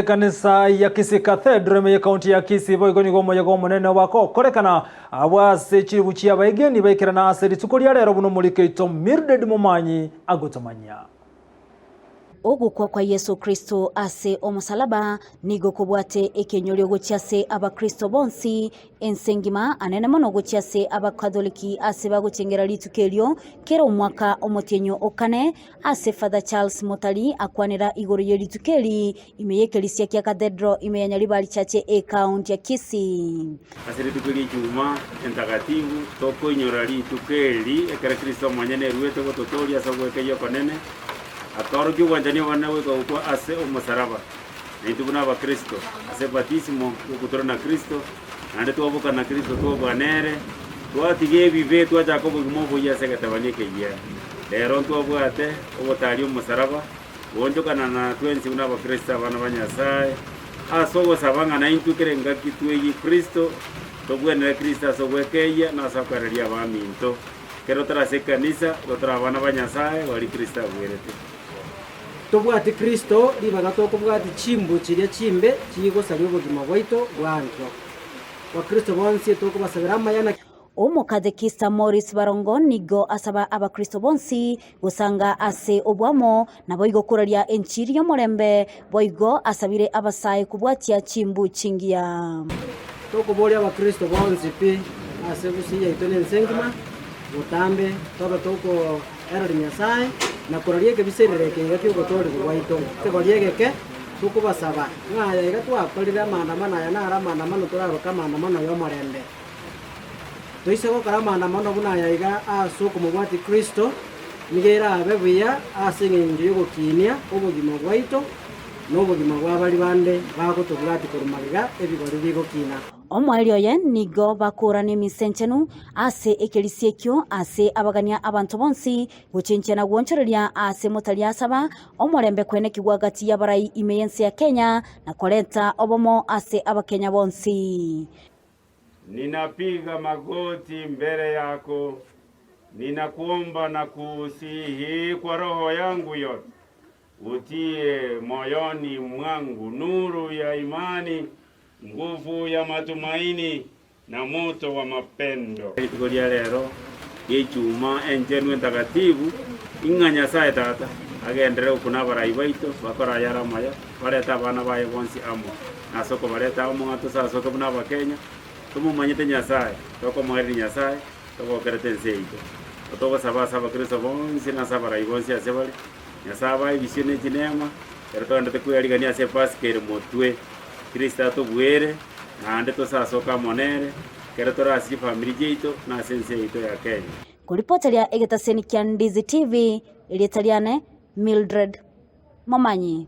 Ekanisa ya Kisii Cathedral ime y'Ekaunti ya Kisii boigo nigo omoyega omonene obakokorekana abwo ase chiribu chi'abaegeni baikerana ase rituko ria rero buna omoriki oito Mildred Momanyi agotomanyia. Ogokwa kwa Yeso Kristo ase omosalaba nigo kobwate ekenyorio gochia ase abakristo bonsi ense engima, anene mono gochia ase abakatholiki ase bagochengera rituko erio kera omwaka omotienyi o kane Ase Father Charles Motari akwanera igoro ye rituko eri ime y'ekerisia kia Cathedral ime ya Nyaribari Church ekaunti ya Kisii. Ase rituko ri'Echuma Entagatifu tokoinyora rituko eri ekero Kristo omonyene eruete gototooria ase ogwekeyia okonene, akaorokia obwanchani obonene goika gokwa ase omosaraba. Na intwe buna abakristo, ase ebatisimo y'ogotura na Kristo, naende twaboka na Kristo twabua nere, twatiga ebibe twachaka obogima oboyia ase egetabani ekeyia. Rero ntwabwate ogotaria omosaraba, goonchokana na twensi buna abakristo abana ba Nyasae, ase ogosaba ng'a naintwe kera engaki tweyie Kristo, tobwenere Kristo ase ogwekeyia na ase okoereria abaminto. Ekero tore ase ekanisa, igo tore abana ba Nyasae, baria Kristo abwerete. Tobwati Kristo ribaga tokobwati chimbu chiria chimbe chigosaria obogima bwaito bwa ankio. Bakristo bonsi tokobasabera amaya na. Omokatekista Maurice Barongo nigo asaba abakristo bonsi gosanga ase oboamo naboigo koraria enchiri y'omorembe, boigo asabire abasae kobwatia chimbu chingiya. Tokoboria abakristo bonsi pi ase gusii yaito na ense engima botambe tobe toko. Erori Nyasae, na koraria ekebiserero eke iga ki'ogotoorigwa gwaito. Ekegori egeke tokobasaba, ng'a aya iga twakorire amaandamano aya naro amaandamano toraroke amaandamano y'omorembe. Toise gokora amaandamano buna aya iga ase okomobwatia Kristo, nigo erabe buya ase engencho y'ogokiinia obogima bwaito na obogima bwa baria bande bagotobwatia korwa magega ebigori bigokiina. Omoerio oye nigo bakoorana emisa enchenu ase ekerisia ekio ase abagania abanto bonsi gochenchia na gwonchoreria ase motari asaba omorembe kwenekigwa gati y'abarai ime y'ense ya Kenya na koreta obomo ase abakenya bonsi. Ninapiga magoti mbele yako, ninakuomba na kusihi kwa roho yangu yote, utie moyoni mwangu nuru ya imani Nguvu ya matumaini na moto wa mapendo. Rituko ria rero ri'Echuma Enchenu Entagatifu, ing'a Nyasae Tata agenderere gokuna abarai baito bakore ayare amaya, barete abana baye bonsi amo, na ase okobareta amo ng'a tosasoke buna Abakenya, tomomanyete Nyasae, tokomoereria Nyasae, togokerete ense yaito. Togosaba ase Abakristo bonsi na ase abarai bonsi ase bare, Nyasae abae ebisio ne chineema, ekero togenderete kwearigania ase Epasika ere motwe. Kristo atobuere, naende tosasoke amo nere, ekero tore ase chifamiri chiaito na ase ense yaito ya Kenya. Koripoteria egetaseni kia Ndizi TV, erieta riane Mildred Momanyi.